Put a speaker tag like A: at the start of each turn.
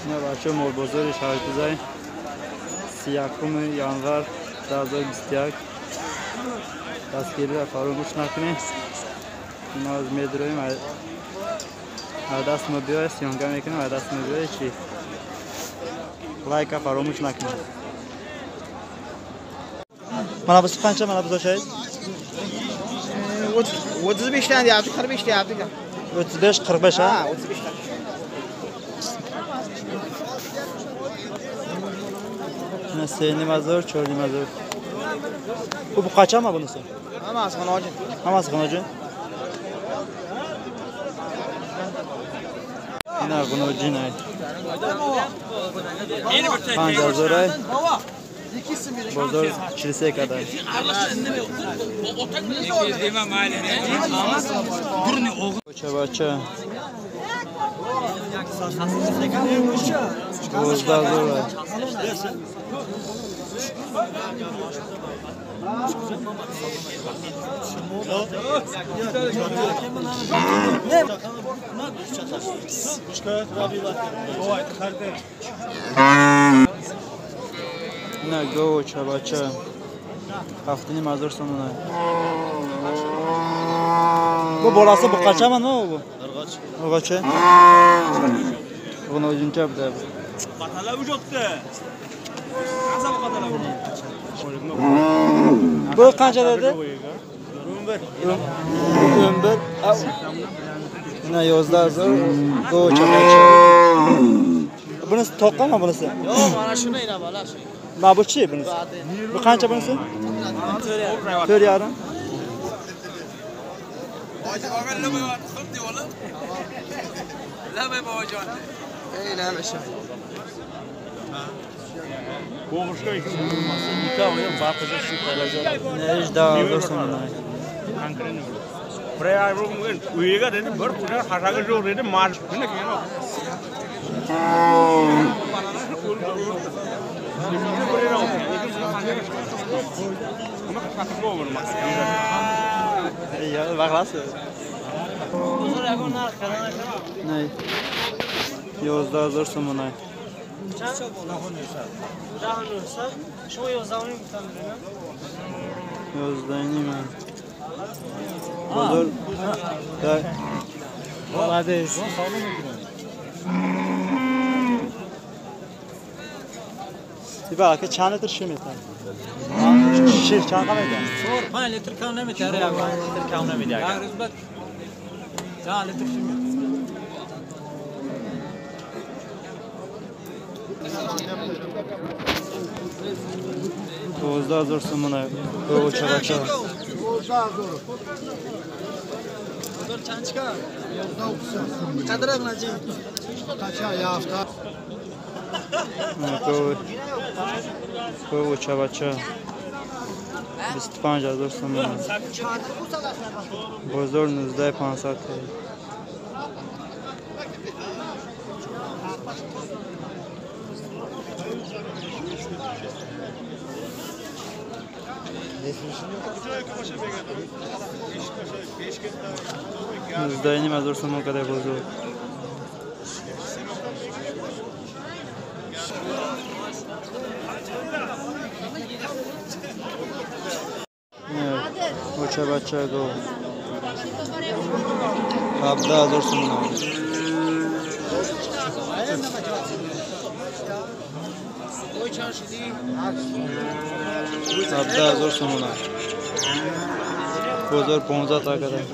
A: На бачо молбозори шаҳртузай 31 январ 2021 дастгириро фаромӯш накунед. Мо аз медроем аз даст мо биёед, съёмка мекунем, аз даст мо биёед, чи лайка фаромӯш накунед. Мана буси қанча мана бузошаед?
B: 35 tane yaptık, 45 yaptık.
A: 35 45 ha?
B: Ha, 35 tane.
A: Ne 3.5 4.5. Bu kaça mı bunisi?
B: Hammasi xonojin.
A: Hammasi xonojin. Ina xonojin ay. 5000 ay. Bozor 43 kadar. Bacha. 12,000. На го чабача 7.5 сомон. Bu bolasi bu qachaman nima bu? Urg'ochi. Urg'ochi. Buni o'zimcha bitta. Bu qancha dedi? 11. 11. Mana 11,000 go chapacha. Bunisi to'qqami bunisi?
B: Yo'q, mana shuni ina bola shu.
A: Ma bu chi bunisi? Bu qancha bunisi? 4.5. Ne 18,000 so'm. Ya bak Ne? 11,000 so'm. 11.5. Bozor da Молодец. Типа, ака чанд литр шир метавад? Шир чанд метавад?
C: 4-5 литр кам наметавад, 1 литр кам намедиҳад. Як рӯз баъд 10 литр шир метавад.
A: 12,000 сомон. Бо чабача. Го чабача 25,000 сомон. Бозор 19,500. 19.5 сомон кадай бозор. Боча-бача го 17,000 сомон. 17,000 сомон. Бозор 15 та кадай.